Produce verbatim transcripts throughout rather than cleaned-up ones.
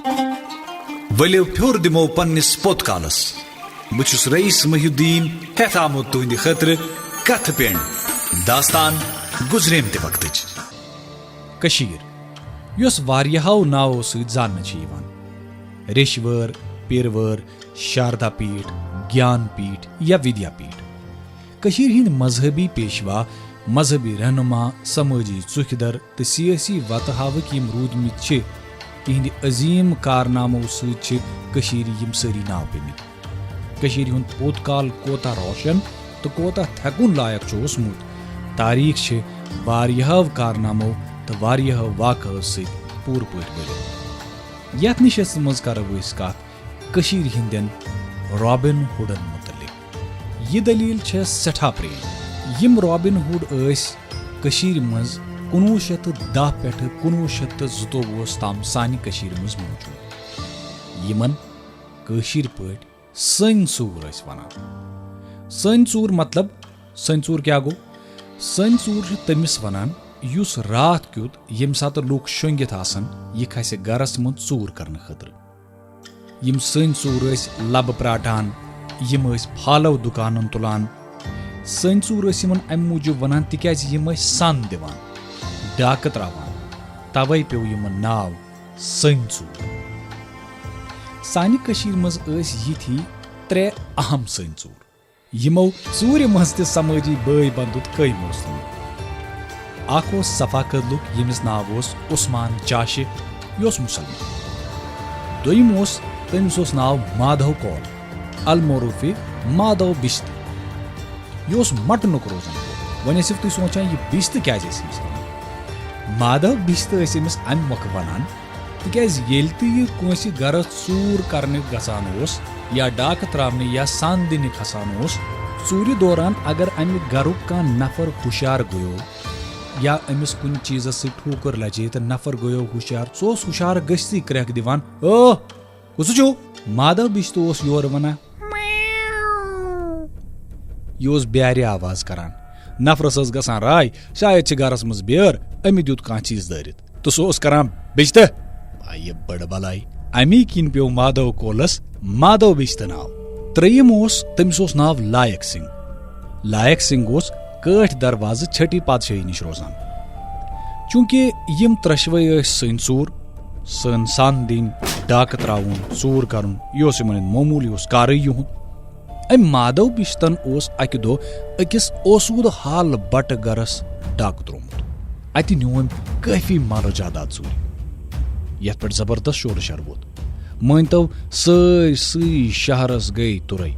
ؤلِو پھیُر دِمو پننِس پوٚت کالس۔ بہٕ چھُس رئیس محی الدین، ہٮ۪تھ آمُت تُہنٛدِ خٲطرٕ کتھٕ پٮ۪نٛڈ، داستان گُزریمتہِ وقتٕچ۔ کٔشیٖر، یۄس واریاہو ناوو سۭتۍ زاننہٕ چھِ یِوان، ریٚشوٲر، پیٖروٲر، شاردا پیٖٹھ، گیان پیٖٹھ یا ودیا پیٖٹھ۔ کٔشیٖرِ ہٕنٛدۍ مذہبی پیشوا، مذہبی رہنما، سمٲجی ژُکھۍ در تہٕ سیٲسی وتہٕ ہاوٕکۍ یِم روٗدمٕتۍ چھِ، تِہنٛدِ عظیٖم کارنامو سۭتۍ چھِ کٔشیٖرِ یِم سٲری ناو پیٚمٕتۍ۔ کٔشیٖرِ ہُنٛد پوٚت کال کوتاہ روشن تہٕ کوتاہ تھٮ۪کُن لایق چھُ اوسمُت، تاریٖخ چھِ واریاہو کارنامو تہٕ واریاہو واقعو سۭتۍ پوٗرٕ پٲٹھۍ بٔرِتھ۔ یتھ نِشس منٛز کرو أسۍ کتھ کٔشیٖرِ ہٕنٛدٮ۪ن رابن ہُڈن مُتعلق۔ یہِ دٔلیٖل چھےٚ سٮ۪ٹھاہ پرٛٲنۍ۔ یِم رابن ہُڈ ٲسۍ کٔشیٖرِ منٛز کُنوُہ شیٚتھ تہٕ دَہ پٮ۪ٹھٕ کُنوُہ شیٚتھ تہٕ زٕتووُہس تام سانہِ کٔشیٖرِ منٛز موٗجوٗد۔ یِمن کٲشِر پٲٹھۍ سٔنۍ ژوٗر ٲسۍ وَنان۔ سٔنۍ ژوٗر مطلب، سٔنۍ ژوٗر کیٛاہ گوٚو؟ سٔنۍ ژوٗر چھِ تٔمِس وَنان، یُس راتھ کیُتھ ییٚمہِ ساتہٕ لوٗکھ شۄنٛگِتھ آسَن، یہِ کھسہِ گَرَس منٛز ژوٗر کَرنہٕ خٲطرٕ۔ یِم سٔنۍ ژوٗر ٲسۍ لَبہٕ پرٛاٹان، یِم ٲسۍ پھالو دُکانَن تُلان۔ سٔنۍ ژوٗر ٲسۍ یِمَن اَمہِ موٗجوٗب وَنان، تِکیٛازِ یِم ٲسۍ سَن دِوان، ڈاکہٕ ترٛاوان، تَوَے پیوٚو یِمَن ناو سٔنۍ ژوٗر۔ سانہِ کٔشیٖرِ منٛز ٲسۍ یِتھی ترٛےٚ اَہَم سٔنۍ ژوٗر۔ یِمو ژوٗرِ منٛز تہِ سمٲجی بٲے بندُت قٲیِم اوس تھوٚمُت۔ اکھ اوس صفا کدلُک، ییٚمِس ناو اوس عثمان چاشہِ، یہِ اوس مُسلمان۔ دوٚیِم اوس، تٔمِس اوس ناو مادھو کول، المعروفِ مادھو بِشت۔ یہِ اوس مٹنُک روزن وول۔ وۄنۍ ٲسِو تُہۍ سونٛچان، یہِ بِشت کیٛازِ ٲسۍ أمِس وَنان؟ مادھو بِشت ٲسۍ أمِس اَمہِ مۄکھٕ وَنان، تِکیٛازِ ییٚلہِ تہِ یہِ کٲنٛسہِ گرس ژوٗر کرنہِ گژھان اوس یا ڈاکہٕ ترٛاونہِ یا سَن دِنہِ کھسان اوس، ژوٗرِ دوران اگر اَمہِ گرُک کانٛہہ نفر ہُشار گوٚیو یا أمِس کُنہِ چیٖزس سۭتۍ ٹھوکُر لجے تہٕ نفر گوٚیو ہُشار، سُہ اوس ہُشار گٔژھتھٕے کرٛٮ۪کھ دِوان، "ٲہ، کُس چھُو؟" مادھو بِشتہٕ اوس یورٕ ونان۔ یہِ اوس بیارِ آواز کران۔ نفرس ٲس گژھان راے، شاید چھِ گرس منٛز بیٲر، أمۍ دیُت کانٛہہ چیٖز دٲرِتھ۔ تہٕ سُہ اوس کران بِشتہٕ۔ آیہِ بٔڑ بلاے۔ امی کِنۍ پیوٚو مادھو کولس مادھو بِشتہٕ ناو۔ ترٛیٚیِم اوس، تٔمِس اوس ناو لایق سنگھ۔ لایق سنگھ اوس کٲٹھۍ دروازٕ چھٹی پادشاہی نِش روزان۔ چوٗنٛکہِ یِم ترٛٮ۪شوَے ٲسۍ سٔنۍ ژوٗر، سٔنۍ سَن دِنۍ، ڈاکہٕ ترٛاوُن، ژوٗر کَرُن، یہِ اوس یِمَن ہُنٛد معموٗل، یہِ اوس کارٕے یِہُنٛد۔ أمۍ مادھو بِشتَن اوس اَکہِ دۄہ أکِس اوسوٗدٕ حال بَٹہٕ گَرَس ڈاکہٕ ترٛوومُت۔ اَتہِ نیوٗ أمۍ کٲفی مال و جاداد ژوٗرِ، یَتھ پٮ۪ٹھ زبردست شورٕ شَر ووٚتھ۔ مٲنۍ تو، سٲرۍ سٕے شہرَس گٔے تُرَے۔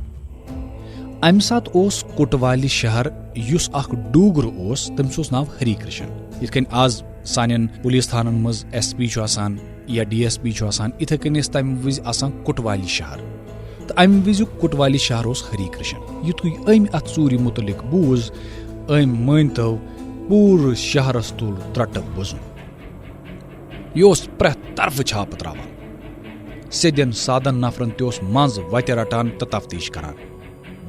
امہِ ساتہٕ اوس کوٹوالی شہر، یُس اکھ ڈوٗگرٕ اوس، تٔمِس اوس ناو ہری کرشن۔ یِتھ کٔنۍ آز سانٮ۪ن پُلیٖس تھانن منٛز ایس پی چھُ آسان یا ڈی ایس پی چھُ آسان، یِتھے کٔنۍ ٲسۍ تمہِ وِزِ آسان کوٹوالی شہر۔ تہٕ امہِ وِزِ کوٹوالی شہر اوس ہری کرشن۔ یِتھُے أمۍ اتھ ژوٗرِ مُتعلق بوٗز، أمۍ، مٲنۍ تو، پوٗرٕ شہرس تُل ترٹہٕ بُزُن۔ یہِ اوس پرٛٮ۪تھ طرفہٕ چھاپہٕ ترٛاوان۔ سیٚدٮ۪ن سادن نفرن تہِ اوس منٛزٕ وتہِ رٹان تہٕ تفتیش کران۔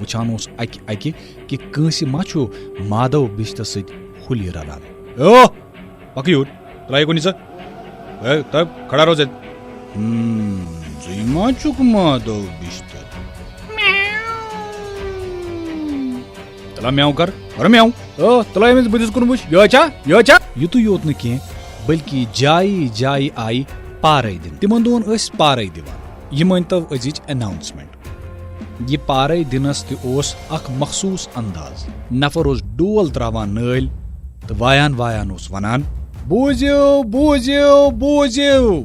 وٕچھان اوس اکہِ اکہِ کہِ کٲنٛسہِ ما چھُ مادھو بِشتس سۭتۍ ہُلی رلان۔ او، پکھ یوٗر، ترٛایہِ کُنہِ ژٕ۔ ہے، تہٕ کھڑا روز اَتہِ۔ ہم، ژٕے ما چھُکھ مادھو بِشت؟ تلا میاو کر، کر میاو۔ او، تلا أمِس بٕتھِس کُن وٕچھ، یہِ چھا، یہِ چھا؟ یُتُے یوت نہٕ کینٛہہ، بلکہِ جایہِ جایہِ آیہِ پارے دِنہٕ۔ تِمن دۄہن ٲسۍ پارے دِوان۔ یہِ مٲنۍ تو أزِچ اناؤنسمنٹ۔ یہِ پارے دِنس تہِ اوس اکھ مخصوٗص انداز۔ نفر اوس ڈول تراوان نٲلۍ تہٕ وایان وایان اوس ونان، "بوٗزِو، بوٗزِو، بوٗزِو،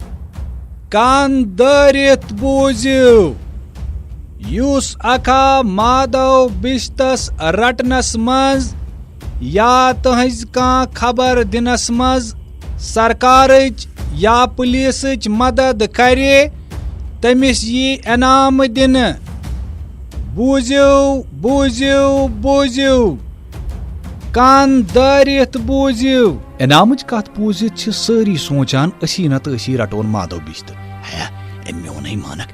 کان دٲرِتھ بوٗزِو، یُس اکھا مادھو بِشتس رٹنس منٛز یا تُہنٛز کانٛہہ خبر دِنس منٛز سرکارٕچ یا پُلیٖسٕچ مدد کرِ، تٔمِس یی انعام دِنہٕ۔ بوٗزِو، بوٗزِو، بوٗزِو، کان دٲرِتھ بوٗزِو۔" انعامٕچ کتھ بوٗزِتھ چھِ سٲری سونٛچان، أسی نتہٕ أسی رٹون مادھو بِشتہٕ۔ ہے، أمۍ میونٕے مانکھ،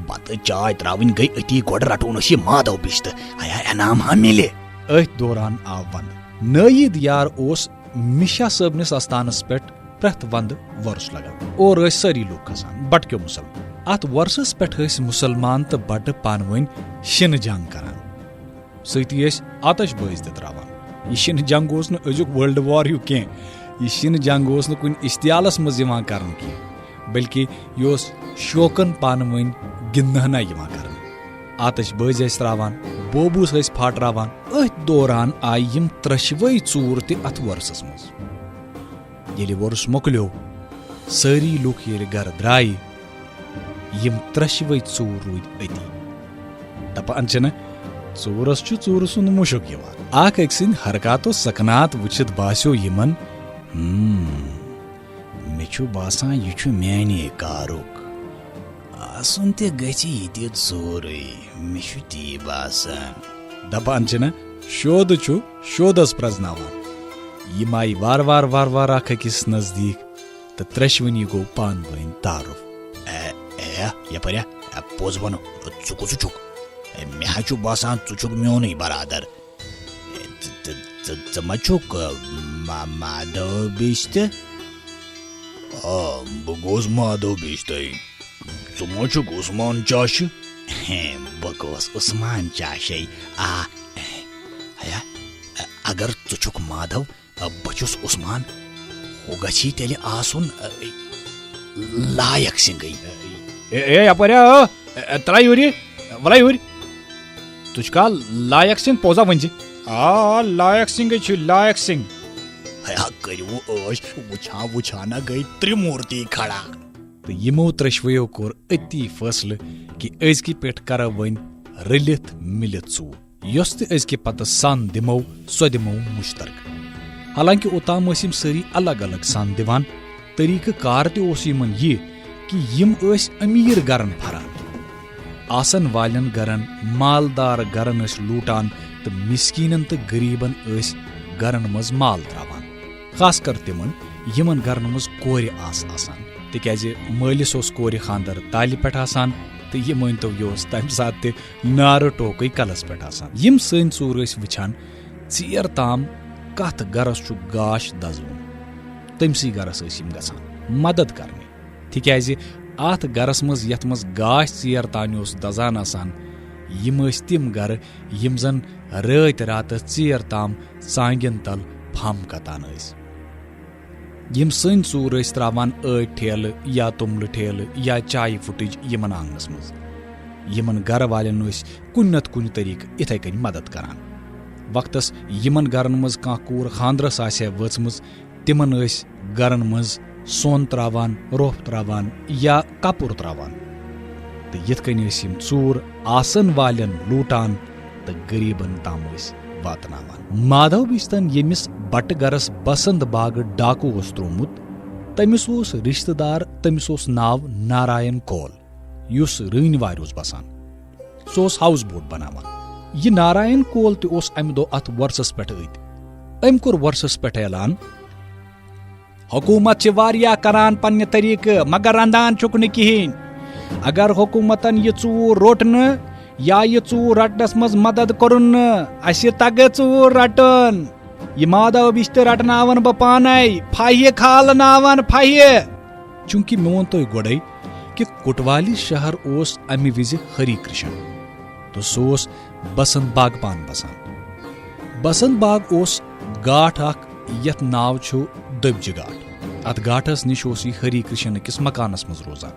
بتہٕ چاے ترٛاوٕنۍ گٔے أتی، گۄڈٕ رٹون أسۍ یہِ مادھو بِشتہٕ، ہیا انعام ہا میلہِ۔ أتھۍ دوران آو ونٛدٕ۔ نٲیِد یار اوس مِشا صٲبنِس استانس پٮ۪ٹھ پرٛٮ۪تھ وندٕ وۄرُس لگان۔ اور ٲسۍ سٲری لوٗکھ کھسان، بٹکیو مُسلمان۔ اتھ وۄرسس پٮ۪ٹھ ٲسۍ مُسلمان تہٕ بٹہٕ پانہٕ ؤنۍ شِنہٕ جنگ کران۔ سۭتی ٲسۍ آتش بٲزۍ تہِ تراوان۔ یہِ شِنہٕ جنگ اوس نہٕ أزیُک World War ہیوٗ کینٛہہ۔ یہِ شِنہٕ جنگ اوس نہٕ کُنہِ اشتعالس منٛز یِوان کرنہٕ کینٛہہ، بلکہِ یہِ اوس شوقن پانہٕ ؤنۍ گِنٛدنہٕ ہنا یِوان کرنہٕ۔ آتش بٲزۍ ٲسۍ تراوان، بوبوٗس ٲسۍ پھاٹراوان۔ أتھۍ دوران آیہِ یِم ترٛٮ۪شوَے ژوٗر تہِ اتھ وۄرسس منٛز۔ ییٚلہِ وۄرُس مۄکلیو، سٲری لوٗکھ ییٚلہِ گرٕ درٛایہِ، یِم ترٛٮ۪شوَے ژوٗر روٗدۍ أتی۔ دپان چھِنہٕ، ژوٗرس چھُ ژوٗرٕ سُنٛد مُشُک یِوان۔ اکھ أکۍ سٕنٛدۍ حرکات و سکنات وٕچھِتھ باسیو یِمن، "ہم، مےٚ چھُ باسان، یہِ چھُ میانے کارُک۔ آسُن تہِ گژھِ یہِ تہِ ژوٗرٕے، مےٚ چھُ تی باسان۔" دپان چھِنہٕ، "شودٕ چھُ شودس پرزناوان۔" یِم آیہِ وارٕ وارٕ، وارٕ وارٕ اکھ أکِس نزدیٖک تہٕ ترٛٮ۪شوٕنی گوٚو پانہٕ ؤنۍ تعارُف۔ "اے، اے، یپٲرۍ ہا، اے، پوٚز وَنو، ژٕ کُس چھُکھ؟ اے، مےٚ ہا چھُ باسان، ژٕ چھُکھ میونُے برادر۔ اے، ژٕ، ژٕ، ژٕ، ژٕ ما چھُکھ، اے، ما-، مادو بِشتہٕ؟" "آ، بہٕ گوٚوس مادو بِشتَے۔ ژٕ ما چھُکھ عثمان چاشہٕ؟" "ہے، بہٕ گوٚوس عثمان چاشَے۔ آ، ہیا، اگر ژٕ چھُکھ مادو، بہٕ چھُس عثمان، ہُہ گژھی تیٚلہِ آسُن، اے، لایق سِنگٕے۔" "اے، اے، یپٲرۍ ہا، اے، اے، ترٛاو یوٗرۍ، وَلہٕ یوٗرۍ۔ ژٕ چھُکھا لایق سِنگ پوٚز ہا ؤنۍ زِ؟" "آ، لایق سِنگٕے چھُ، لایق سِنگ۔" ہیا کٔرِو عٲش، وٕچھان وٕچھان گٔے ترٛموٗرتی کھڑا۔ تہٕ یِمو ترٛٮ۪شوَیو کوٚر أتی فٲصلہٕ کہِ أزکہِ پٮ۪ٹھ کرو وۄنۍ رٔلِتھ مِلِتھ ژوٗر۔ یۄس تہِ أزکہِ پتہٕ سَن دِمو، سۄ دِمو مُشترکہٕ۔ حالانکہِ اوٚتام ٲسۍ یِم سٲری الگ الگ سَن دِوان، طریٖقہٕ کار تہِ اوس یِمن یہِ کہِ یِم ٲسۍ أمیٖر گرن پھران۔ آسن والٮ۪ن گرن، مالدار گرن ٲسۍ لوٗٹان تہٕ مِسکیٖنن تہٕ غریٖبن ٲسۍ گرن منٛز مال تراوان۔ خاص کر تِمن، یِمن گرن منٛز کورِ آسہٕ آسان، تِکیازِ مٲلِس اوس کورِ خانٛدر تالہِ پٮ۪ٹھ آسان تہٕ یہِ مٲنۍتو، یہِ اوس تمہِ ساتہٕ تہِ نارٕ ٹوکٕے کلس پٮ۪ٹھ آسان۔ یِم سٲنۍ ژوٗر ٲسۍ وٕچھان، ژیر تام کتھ گرس چھُ گاش دزوُن، تٔمسٕے گرس ٲسۍ یِم گژھان مدد کرنہِ۔ تِکیازِ اتھ گرس منٛز، یتھ منٛز گاش ژیر تام اوس دزان آسان، یِم ٲسۍ تِم گرٕ، یِم زن رٲتۍ راتس ژیر تام ژانگٮ۪ن تل پھم کتان ٲسۍ۔ یِم سٲنۍ ژوٗر ٲسۍ تراوان ٲٹۍ ٹھیلہٕ یا توٚملہٕ ٹھیلہٕ یا چایہِ پھُٹٕج یِمن آنگنس منٛز۔ یِمن گرٕ والٮ۪ن ٲسۍ کُنہِ نتہٕ کُنہِ طریٖقہٕ اِتھے کٔنۍ مدد کران۔ وقتس یِمن گرن منٛز کانٛہہ کوٗر خانٛدرس آسہِ ہے وٲژمٕژ، تِمن ٲسۍ گرن منٛز سۄن تراوان، روٚپھ تراوان یا کپُر تراوان۔ تہٕ یِتھ کٔنۍ ٲسۍ یِم ژوٗر آسن والٮ۪ن لوٗٹان تہٕ غریٖبن تام ٲسۍ واتناوان۔ مادھو بِشتن ییٚمِس بٹہٕ گرس بسنت باغہٕ ڈاکوٗ اوس تروومُت، تٔمِس اوس رشتہٕ دار، تٔمِس اوس ناو ناراین کول، یُس رٲنۍ وارِ اوس بسان۔ سُہ اوس ہاوُس بوٹ بناوان۔ یہِ ناراین کول تہِ اوس امہِ دۄہ اتھ وۄرسس پٮ۪ٹھ أتۍ۔ أمۍ کوٚر وۄرسس پٮ۪ٹھ اعلان، "حکومت چھِ واریاہ کران پننہِ طریقہٕ، مگر رندان چھُکھ نہٕ کِہیٖنۍ۔ اگر حکومتن یہِ ژوٗر روٚٹ نہٕ یا یہِ ژوٗر رٹنس منٛز مدد کوٚرُن نہٕ، اسہِ تگہِ ژوٗر رٹُن۔ یہِ مادھو بِشتہٕ رٹناون بہٕ پانے، پھہہِ کھالناون پھہہِ۔" چونکہ مےٚ ووٚن تۄہہِ گۄڈے کہِ کوٹوالی شہر اوس امہِ وِزِ ہری کرشن تہٕ سُہ اوس بسنت باغ پان بسان۔ بسنت باغ اوس گاٹھ اکھ، یتھ ناو چھُ دٔبجہِ گاٹھ۔ اتھ گاٹھس نِش اوس یہِ ہری کرشن أکِس مکانس منٛز روزان۔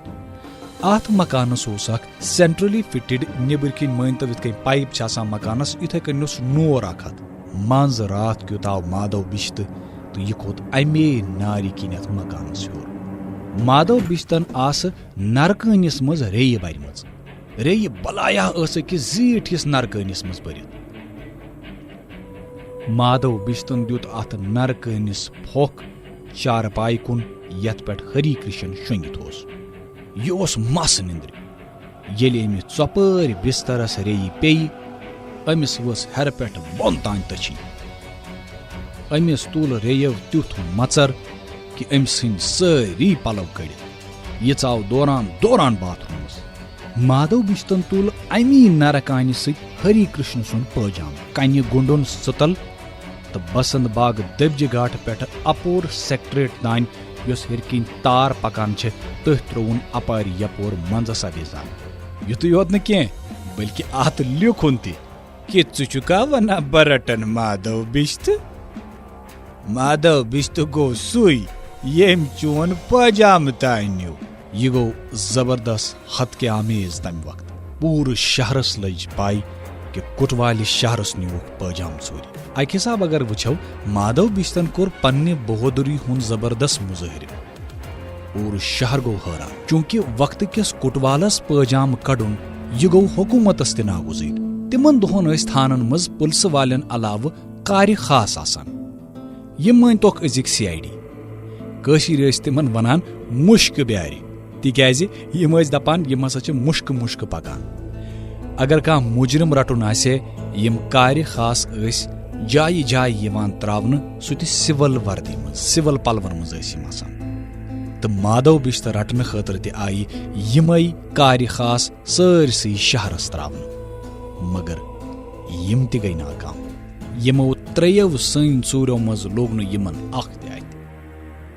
اتھ مکانس اوس اکھ centrally fitted، نیبٕرۍ کِنۍ مٲنۍ تو یِتھ کٔنۍ پایپ چھِ آسان مکانس، یِتھے کٔنۍ اوس نور اکھ اتھ۔ منٛز راتھ کیُتھ آو مادھو بِشتہٕ تہٕ یہِ کھوٚت امے نارِ کِنۍ اتھ مکانس ہیوٚر۔ مادھو بِشتن آسہٕ نرکٲنِس منٛز ریٚیہِ بَرِمٕژ۔ ریٚیہِ بلایہ ٲس أکِس زیٖٹھِس نرکٲنِس منٛز بٔرِتھ۔ مادھو بِشتن دیُت اتھ نرکٲنِس پھۄکھ چارپایہِ کُن، یتھ پٮ۪ٹھ ہری کرشن شۄنگِتھ اوس۔ یہِ اوس مس نِندرِ۔ ییٚلہِ أمِس ژۄپٲرۍ بسترس ریٚیہِ پیٚیہِ، أمِس ؤژھ ہیرٕ پٮ۪ٹھ بۄن تام تٔچھِنۍ۔ أمِس تُل ریٚیو تیُتھ مژر کہِ أمۍ سٕنٛدۍ سٲری پلو کٔڑِتھ۔ یہِ ژاو دوران دوران باتھ روٗمس۔ مادھو بِشتن تُل امی نرکانہِ سۭتۍ ہری کرشن سُنٛد پٲجام، کنہِ گُنڈُن سٕتل تہٕ بسنت باغ دٔبجہِ گاٹھٕ پٮ۪ٹھٕ اپور سیکٹریٹ تام یۄس ہیٚرِ کِنۍ تار پکان چھےٚ، تٔتھۍ ترٛووُن اپارِ یپور منٛزس اویزان۔ یُتُے یوت نہٕ کینٛہہ، بلکہِ اتھ لیوٗکھُن تہِ۔ کہِ ژٕ چھُکھا ونان بہٕ رٹن مادو بِشتہٕ؟ مادو بِشتہٕ گوٚو سُے، ییٚمۍ چون پٲجامہٕ تام نیوٗ۔ یہِ گوٚو زبردست حد کے آمیز تمہِ وقتہٕ۔ پوٗرٕ شہرس لٔج پَے کہِ کوٹوالہِ شہرس نیوٗکھ پٲجامہٕ ژوٗرِ۔ اکہِ حساب اگر وٕچھو، مادو بِشتن کوٚر پننہِ بہادری ہُنٛد زبردست مظٲہرٕ۔ پوٗرٕ شہر گوٚو حٲران، چوٗنٛکہِ وقتہٕ کِس کوٹوالس پٲجامہٕ کڑُن، یہِ گوٚو حکوٗمتس تہِ ناگُزٲرۍ۔ تِمن دۄہن ٲسۍ تھانن منٛز پُلسہٕ والٮ۪ن علاوٕ کارِ خاص آسان۔ یِم مٲنۍ توکھ أزِکۍ سی آی ڈی۔ کٲشِرۍ ٲسۍ تِمن ونان مُشکہٕ بیارِ، تِکیازِ یِم ٲسۍ دپان، یِم ہسا چھِ مُشکہٕ مُشکہٕ پکان۔ اگر کانٛہہ مُجرِم رٹُن آسہِ ہے، یِم کارِ خاص ٲسۍ جایہِ جایہِ یِوان تراونہٕ، سُہ تہِ سِول وردی منٛز، سِول پلون منٛز ٲسۍ یِم آسان۔ تہٕ مادو بِشتہٕ رٹنہٕ خٲطرٕ تہِ آیہِ یِمے کارِ خاص سٲرسٕے شہرس تراونہٕ۔ مگر یِم تہِ گٔے ناکام۔ یِمو ترٛیٚیو سٔنۍ ژوٗرٮ۪و منٛز لوٚگ نہٕ یِمن اکھ تہِ اتھِ۔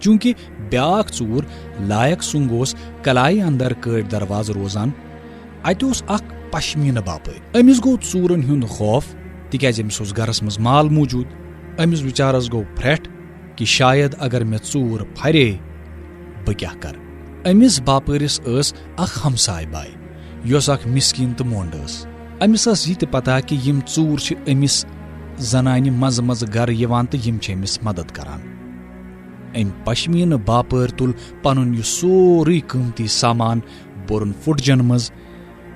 چوٗنٛکہِ بیٛاکھ ژوٗر لایق سُنٛگ اوس کلایہِ اندر کٲٹھۍ دروازٕ روزان، اتہِ اوس اکھ پشمینہٕ باپٲرۍ۔ أمِس گوٚو ژوٗرن ہُنٛد خوف، تِکیازِ أمِس اوس گرس منٛز مال موٗجوٗد۔ أمِس بِچارس گوٚو پھرٛٹھ کہِ شاید اگر مےٚ ژوٗر پھرے، بہٕ کیٛاہ کرٕ؟ أمِس باپٲرِس ٲس اکھ ہمساے باے، یۄس اکھ مسکیٖن تہٕ مۄنڈ ٲس۔ أمِس ٲس یہِ تہِ پتہ کہِ یِم ژوٗر چھِ أمِس زنانہِ منٛزٕ منٛزٕ گرٕ یِوان تہٕ یِم چھِ أمِس مدد کران۔ أمۍ پشمینہٕ باپٲرۍ تُل پنُن یہِ سورُے قۭمتی سامان، بوٚرُن فُٹجن منٛز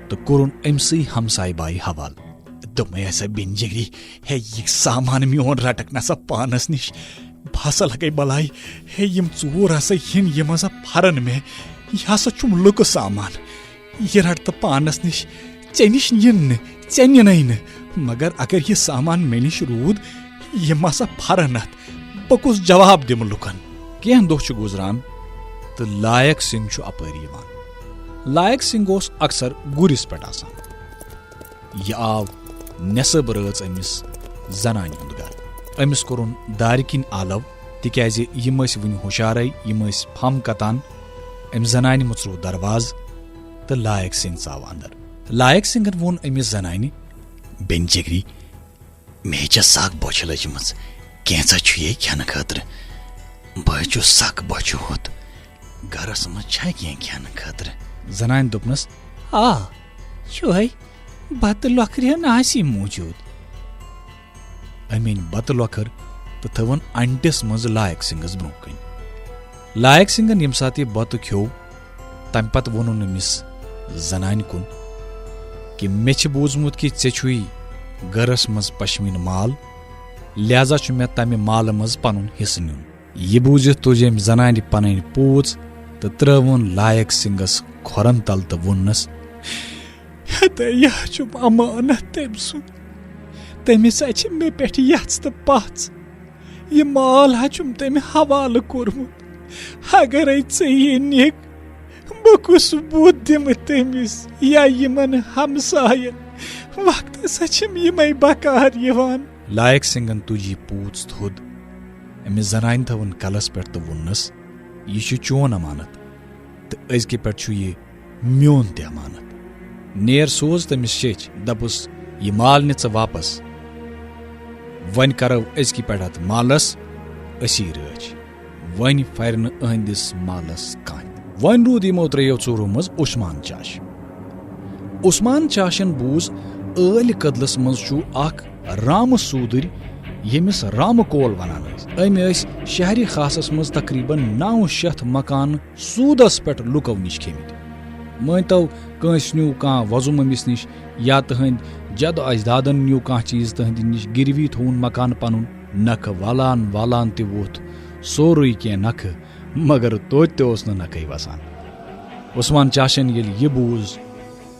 تہٕ کوٚرُن أمۍ سٕے ہمساے باے حوالہٕ۔ دوٚپمَے ہسا بِن جگری، ہے، یہِ سامان میون رٹکھ نہ سا پانس نِش، بہٕ ہسا لگے بلاے۔ ہے، یِم ژوٗر ہسا یِن، یِم ہسا پھرن مےٚ، یہِ ہسا چھُم لُکہٕ سامان۔ یہِ رٹہٕ تہٕ پانس نِش، ژےٚ نِش یِن نہٕ، ژےٚ نِنَے نہٕ۔ مگر اگر یہِ سامان مےٚ نِش روٗد، یِم ہسا پھرن اتھ، بہٕ کُس جواب دِمہٕ لُکن؟ کینٛہہ دۄہ چھِ گُزران تہٕ لایق سنگھ چھُ اپٲرۍ یِوان۔ لایق سنگھ اوس اکثر گُرِس پٮ۪ٹھ آسان۔ یہِ آو نٮ۪صٕب رٲژ أمِس زنانہِ ہُنٛد گرٕ۔ أمِس کوٚرُن دارِ کِنۍ آلو، تِکیازِ یِم ٲسۍ وُنہِ ہُشارے، یِم ٲسۍ پھم کتان۔ أمۍ زنانہِ مُژروو دروازٕ تہٕ لایق سنگھ ژاو اندر۔ لایق سنگھن ووٚن أمِس زنانہِ، بِن جگری، مےٚ چھےٚ سخ بۄچھِ لٔجمٕژ، کینٛژھا چھُ یے کھٮ۪نہٕ خٲطرٕ؟ بہٕ حظ چھُس سخ بۄچھِ ہوٚت، گرس منٛز چھا کینٛہہ کھٮ۪نہٕ خٲطرٕ؟ زنانہِ دوٚپنس، آ، چھُ ہے، بتہٕ لۄکھرِ ہن آسی موٗجوٗد۔ أمۍ أنۍ بتہٕ لۄکھر تہٕ تھٲوٕن انٹِس منٛز لایق سنگھس برونٛہہ کنہِ۔ لایق سنگھن ییٚمہِ ساتہٕ یہِ بتہٕ کھیوٚو، تمہِ پتہٕ ووٚنُن أمِس زنانہِ کُن کہِ مےٚ چھُ بوٗزمُت کہِ ژےٚ چھُے گرس منٛز پشمیٖنہٕ مال، لہذا چھُ مےٚ تمہِ مالہٕ منٛز پنُن حصہٕ نیُن۔ یہِ بوٗزِتھ تُج أمۍ زنانہِ پنٕنۍ پوٗژ تہٕ ترٲوٕن لایق سنگھس کھۄرن تل تہٕ ووٚننس، ہتے، یہِ ہا چھُم امانت تٔمۍ سُنٛد۔ تٔمِس ہا چھِ مےٚ پٮ۪ٹھ یژھ تہٕ پژھ۔ یہِ مال ہا چھُم تٔمۍ حوالہٕ کوٚرمُت۔ اگرے ژٕ یہِ نِکھ، بہٕ کُس بُتھ دِمہٕ تٔمِس یا یِمن ہمساین؟ وقتس ہا چھِم یِمے بکار یِوان۔ لایق سنگھن تُج یہِ پوٗژ تھوٚد، أمِس زنانہِ تھٲوٕن کلس پٮ۪ٹھ تہٕ ووٚننس، یہِ چھُ چون امانت تہٕ أزکہِ پٮ۪ٹھ چھُ یہِ میون تہِ امانت۔ نیر سوز تٔمِس شیٚچھ، دپُس، یہِ مال نہِ ژٕ واپس۔ وۄنۍ کرو أزکہِ پٮ۪ٹھ اتھ مالس أسی رٲچھ۔ وۄنۍ پھرِ نہٕ أہنٛدِس مالس کانٛہہ تہِ۔ وۄنۍ روٗد یِمو ترٛیٚیو ژوٗرو منٛز عثمان چاش۔ عثمان چاشن بوٗز، ٲلۍ کدلس منٛز چھُ اکھ رامہٕ سوٗدٕرۍ، ییٚمِس رامہٕ کول ونان ٲسۍ۔ أمۍ ٲسۍ شہرِ خاصس منٛز تقریباً نو شیٚتھ مکان سوٗدس پٮ۪ٹھ لُکو نِش کھیٚمٕتۍ۔ مٲنۍ تو، کٲنٛسہِ نیوٗ کانٛہہ وۄزُم أمِس نِش، یا تٕہٕنٛدۍ جد اجدادن نیوٗ کانٛہہ چیٖز تٕہٕنٛدِ نِش گِروی تھووُن مکان پنُن، نکھٕ والان والان تہِ ووٚتھ سورُے کینٛہہ نکھٕ، مگر توتہِ تہِ اوس نہٕ نکھَے وسان۔ عثمان چاشن ییٚلہِ یہِ بوٗز،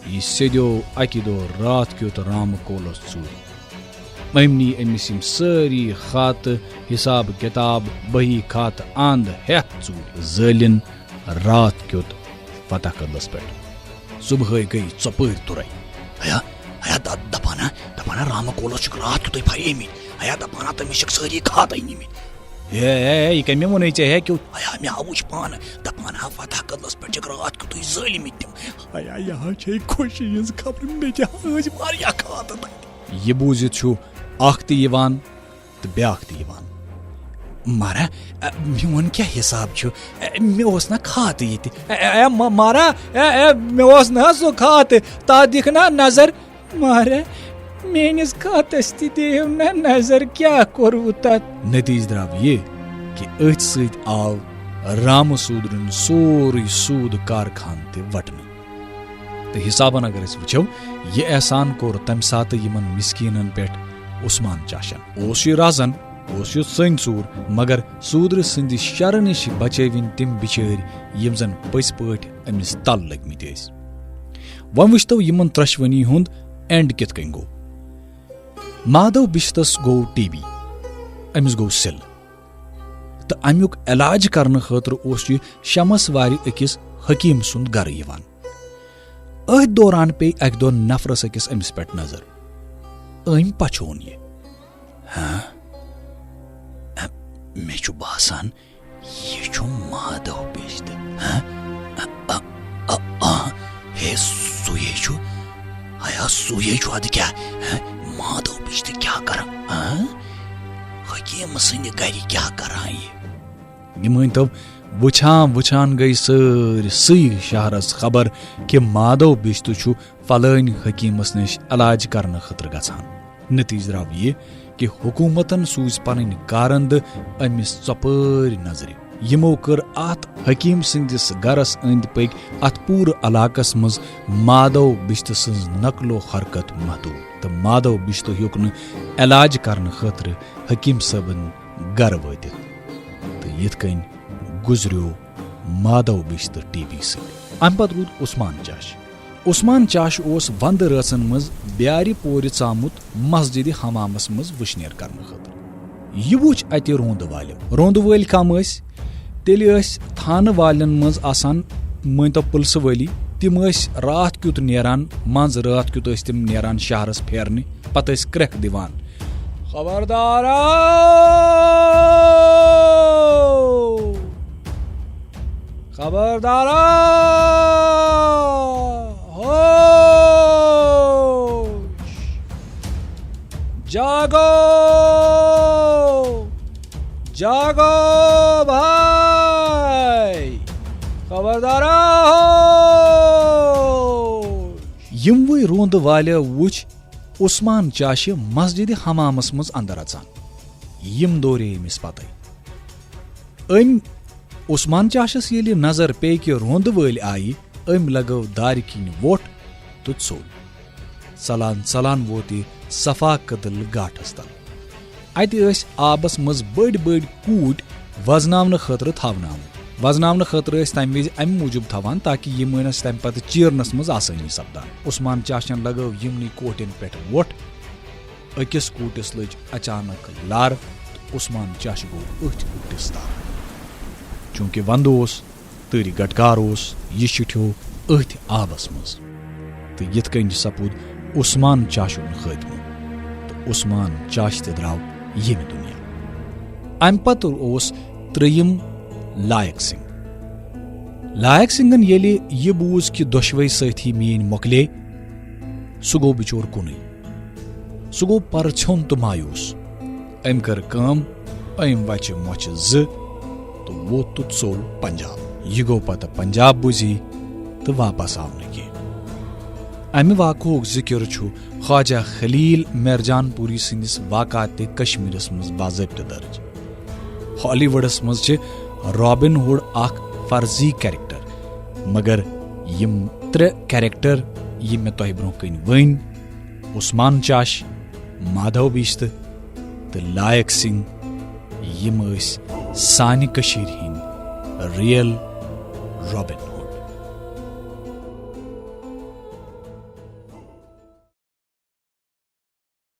یہِ سیٚدیو اکہِ دۄہ راتھ کیُتھ رامہٕ کولس ژوٗرِ۔ أمۍ نی أمِس یِم سٲری خاتہٕ، حساب کتاب، بہی خاتہٕ، اند ہٮ۪تھ ژوٗرِ۔ زٲلِن راتھ کیُتھ فتح کدلس پٮ۪ٹھ۔ صبحٲے گٔے ژۄپٲرۍ تُرے۔ ہیا، ہیا، د-، دپان ہا، دپان ہا، رامہٕ کولس چھِکھ راتھ کیُتھُے پھریمٕتۍ۔ ہیا، دپان ہا، تٔمِس چھِکھ سٲری خاتَے نِمٕتۍ۔ ہے، ہے، ہے، یہِ کَمہِ ووٚنُے ژےٚ؟ ہے، کیُتھ؟ ہیا، مےٚ ہا وُچھ پانہٕ۔ دَپان ہا، فتح کدلس پٮ۪ٹھ چھِکھ راتھ کیُتُے ظٲلمٕتۍ تِم۔ ہیا، یہِ ہا چھے خوشی ہٕنٛز خبر، مےٚ تہِ ہا ٲسۍ واریاہ خاطہٕ تَتہِ۔ یہِ بوٗزِتھ چھُ اکھ تہِ یِوان تہٕ بیٛاکھ تہِ یِوان۔ مارا، اَ، میون کیٛاہ حساب چھُ؟ اَ، مےٚ اوس نہ خاطہٕ ییٚتہِ۔ اَ، اَ، اَ، ما-، مارا، اَ، اَ، مےٚ اوس نہ سُہ خاطہٕ۔ تَتھ دِکھ نہ نظر۔ مارا، میٲنِس خاتس تہِ دِیِو نہ نظر، کیٛاہ کوٚروٕ تتھ؟ نتیجہٕ درٛاو یہِ کہِ أتھۍ سۭتۍ آو رامہٕ سوٗدرُن سورُے سوٗد کارخان تہِ وٹنہٕ۔ تہٕ حسابن اگر أسۍ وٕچھو، یہِ احسان کوٚر تمہِ ساتہٕ یِمن مسکیٖنن پٮ۪ٹھ عثمان چاشن۔ اوس یہِ رزن، اوس یہِ سٔنۍ ژوٗر، مگر سوٗدرٕ سٕنٛدِ شرٕ نِش بچٲوِن تِم بِچٲرۍ، یِم زن پٔزۍ پٲٹھۍ أمِس تل لٔگمٕتۍ ٲسۍ۔ وۄنۍ وٕچھتو یِمن ترٛشوٕنی ہُنٛد اینڈ کِتھ کٔنۍ گوٚو۔ مادو بِشتس گوٚو ٹی بی، أمِس گوٚو سِل، تہٕ امیُک علاج کرنہٕ خٲطرٕ اوس یہِ شمس وارِ أکِس حکیٖم سُنٛد گرٕ یِوان۔ أتھۍ دوران پیٚیہِ اکہِ دۄہ نفرس أکِس أمِس پٮ۪ٹھ نظر۔ أمۍ پچھون یہِ۔ ہاں؟ مےٚ چھُ باسان، یہِ چھُ مادو بِشتہٕ۔ ہاں؟ اَ، اَ، اَ، اَ، ہے، سُے ہے چھُ۔ ہیا، سُے ہے چھُ۔ اَدٕ کیٛاہ؟ ہاں؟ مادو بِشتہٕ کیٛاہ کران؟ ہاں؟ حکیٖم سٕنٛدِ گرِ کیٛاہ کران یہِ؟ یہِ مٲنۍ تو، وٕچھان وٕچھان گٔے سٲرسٕے شہرس خبر کہِ مادو بِشتہٕ چھُ فلٲنۍ حکیٖمس نِش علاج کرنہٕ خٲطرٕ گژھان۔ نتیجہٕ درٛاو یہِ کہِ حکوٗمتن سوٗزۍ پنٕنۍ کارندٕ أمِس ژۄپٲرۍ نظرِ۔ یِمو کٔر اتھ حکیٖم سٕنٛدِس گرس أنٛدۍ پٔکۍ اتھ پوٗرٕ علاقس منٛز مادو بِشتہٕ سٕنٛز نقل و حرکت محدوٗد، تہٕ مادو بِشتہٕ ہیوٚک نہٕ علاج کرنہٕ خٲطرٕ حکیٖم صٲبن گرٕ وٲتِتھ۔ تہٕ یِتھ کٔنۍ گُزریو مادو بِشتہٕ ٹی بی سۭتۍ۔ امہِ پتہٕ روٗد عثمان چاش۔ عثمان چاش اوس ونٛدٕ رٲژن منٛز بیارِ پورِ ژامُت مسجدِ حمامس منٛز وٕشنیر کرنہٕ خٲطرٕ۔ یہِ وُچھ اتہِ روندٕ والیو۔ روندٕ وٲلۍ کم ٲسۍ؟ تیٚلہِ ٲسۍ تھانہٕ والٮ۪ن منٛز آسان، مٲنۍ تو پُلسہٕ وٲلی۔ تِم ٲسۍ راتھ کیُتھ نیران، منٛز راتھ کیُتھ ٲسۍ تِم نیران شہرس پھیرنہِ، پتہٕ ٲسۍ کرٛٮ۪کھ دِوان، خبردارا! خبردارا! ہوش! جاگو! جاگو بھائی! خبردارا! ہوش! یِموٕے روندٕ والیو وُچھ عثمان چاشہِ مسجدِ حمامس منٛز اندر اژان۔ یِم دورے أمِس پتے۔ أمۍ عثمان چاشس ییٚلہِ نظر پیٚیہِ کہِ روندٕ وٲلۍ آیہِ، أمۍ لگٲو دارِ کِنۍ وۄٹھ تہٕ ژوٚل۔ ژلان ژلان ووت یہِ صفا کدل گاٹھس تل۔ اتہِ ٲسۍ آبس منٛز بٔڑۍ بٔڑۍ کوٗٹۍ وزناونہٕ خٲطرٕ تھاونہٕ آمٕتۍ۔ وزناونہٕ خٲطرٕ ٲسۍ تمہِ وِزِ امہِ موٗجوٗب تھاوان تاکہِ یِم ٲسۍ تمہِ پتہٕ چیرنس منٛز آسٲنی سپدان۔ عثمان چاشن لگٲو یِمنٕے کوٹھٮ۪ن پٮ۪ٹھ وۄٹھ۔ أکِس کوٗٹِس لٔج اچانک لر تہٕ عثمان چاشہِ گوٚو أتھۍ کوٗٹِس تل۔ چوٗنٛکہِ ونٛدٕ اوس، تۭرِ گٹکار اوس، یہِ شِٹھیو أتھۍ آبس منٛز۔ تہٕ یِتھ کٔنۍ سپُد عثمان چاشُن خٲتمہٕ تہٕ عثمان چاش تہِ درٛاو ییٚمہِ دُنیا۔ امہِ پتہٕ اوس ترٛیٚیِم لائق سنگھ۔ لائق سنگھن ییٚلہِ یہِ بوٗز کہِ دۄشوے سٲتھی میٲنۍ مۄکلے، سُہ گوٚو بِچور کُنُے۔ سُہ گوٚو پرٕ ژھیوٚن تہٕ مایوس۔ أمۍ کٔر کٲم، أمۍ وچہِ مۄچھِ زٕ تہٕ ووت تہٕ ژوٚل پنجاب۔ یہِ گوٚو پتہٕ پنجاب بُزی تہٕ واپس آو نہٕ کینٛہہ۔ امہِ واقعُک ذِکِر چھُ خواجہ خلیل میرجان پوری سٕنٛدِس واقعاتِ کشمیرس منٛز باضٲبطہٕ درج۔ ہالی وُڈس منٛز چھِ رابن ہُڈ اکھ فرضی کیریکٹر، مگر یِم ترٛےٚ کیریکٹر یِم مےٚ تۄہہِ برٛونٛہہ کنہِ ؤنۍ، عثمان چاش، مادھو بیشتہٕ تہٕ لائق سنگھ، یِم ٲسۍ سانہِ کٔشیٖرِ ہٕنٛدۍ ریل رابن۔